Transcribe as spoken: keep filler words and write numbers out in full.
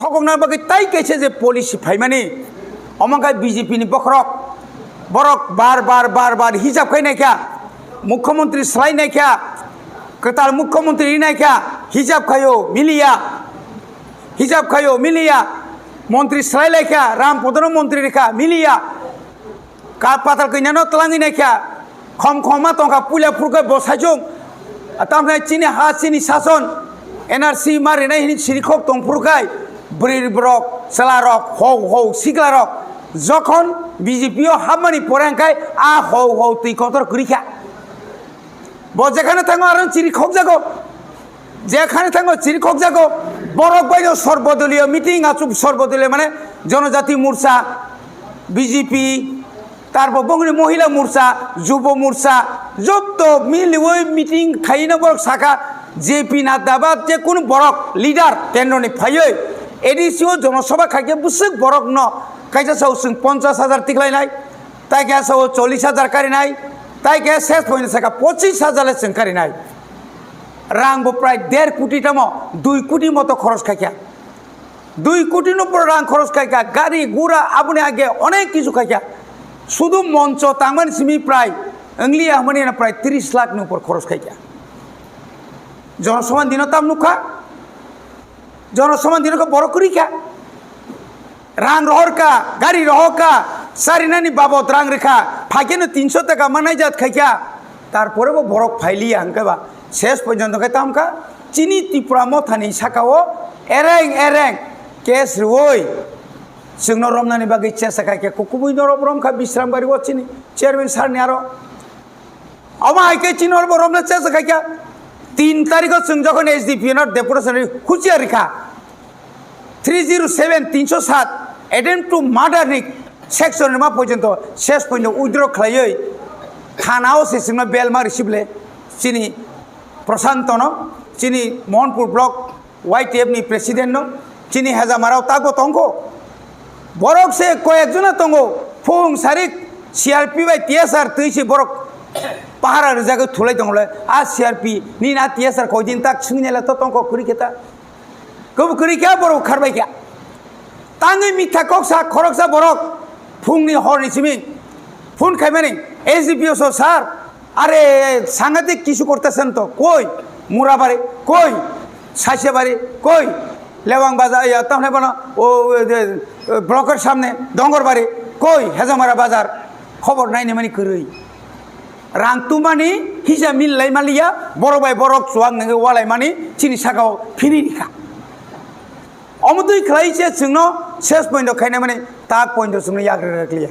Thokokna bagwi tai kaisa je policy phaimani, omo khe B J P ni bokhorok, borok bar bar bar bar hijab khai naikha, mukhyamantri slai naikha, kwtal mukhyamantri ri naikha, hijab khaio miliya, hijab khaio miliya, montri slai laikha, Ram Podono montri rikha miliya. Ka patal kanya no twlangwi naikha, khom khom ma tongkha puila phurkhe bo saichung. Tamni chini ha chini sason, N R C ma rinai hini sirikhok tong phurkhai, bwrwi borok, chwla rok, hou hou sikla rok, jokhon B J P o hapmani pore hwnkhe a hou hou twi kotor kwrwikha. Bo jekhane thango aro chirikhok jago. Jekhane thango chirikhok jago, borok baino sorbodoliyo meeting achuk, sorbodoliyo mane Jonojati Morcha, B J P, tarbo bongni Mohila Morcha, Jubo Morcha, jotto miliwi meeting khaina borok saka, J P Nadda ba je kunu borok leader kendroni phaiwi A D C o jonosabha khaikhe bwswk borokno kaisa sao chwng ponchas hajar tiklainai, tai khe sao chollish hajar karinai, tai khe ses point saka pochis hajar le chwng karinai. Rang bo prai der koti tamo, dui koti moto khoros khaikha. Dui koti no pura rang khoros khaikha, gari gura aboni age onek kichu khaikha. Sudu moncho tangmani simi prai ongliya hwnmani na prai tris lakh ni upor khoros khaikha. Jonosoman dino tam nukha. Jonosoman dino khe borok kwrwikha. Rang rohorkha, gari rohorkha, charinani babot rang rikha, phaikeno tinso taka manai jat khaikha, tarpore bo borok phailiya hwnkhe ba ses porjonto khe tamkha. Chini Tipra mothani sakao ereng ereng case rwui chwngno romnani bagwi chesa khaikha, kubui norok romkha Bisrambario chini chairman sir ni aro. Omo hai khe chini oro borokno chesa khaikha. Tin tarikho chwng jokhon S D P O no deputation ri huchiya rikha, three zero seven, tinso sat, attempt to murder ni section rima porjonto ses point withdraw khlaiwi thanao se chwngno bail ma receive le chini Prashanto no, chini Mohanpur block Y T F ni president no, chini hejamarao tago tongkho. Borok se koyek jona tongo, phung sarik C R P bai T S R twi se borok pahara rijagwi thulai tongole. A C R P ni na T S R koi din tak swngni le to tongkho kwrwi khe ta. Kebo kwrwi khe borok kharbai khe. Tangwi mitha kok sa khoroksa borok phungni horni simi phone khaimani S D P O so sir, আরে সাংঘাতিক কিছু করতেছেন তো, কই মুরাবাড়ি, কই সাইসেবাড়ি, কই লেওয়াং বাজার, ইয়া, তাহলে বলো ও, ওই যে, ব্লকের সামনে ডঙ্গরবাড়ি, কই হেজামারা বাজার, খবর নাইনি মানে কই রই। রাং তুমানি হিসা মিল লাই মালিয়া, বড় ভাই বড় চুয়াং নগে ওয়ালাই মানি চিনি সাগাও ফিরি রিখা। অমদুই খেলাইছে চিংনো শেষ পয়েন্ট খাইনে মানে তাক পয়েন্ট চিংনো ইয়াক রেখলিয়া।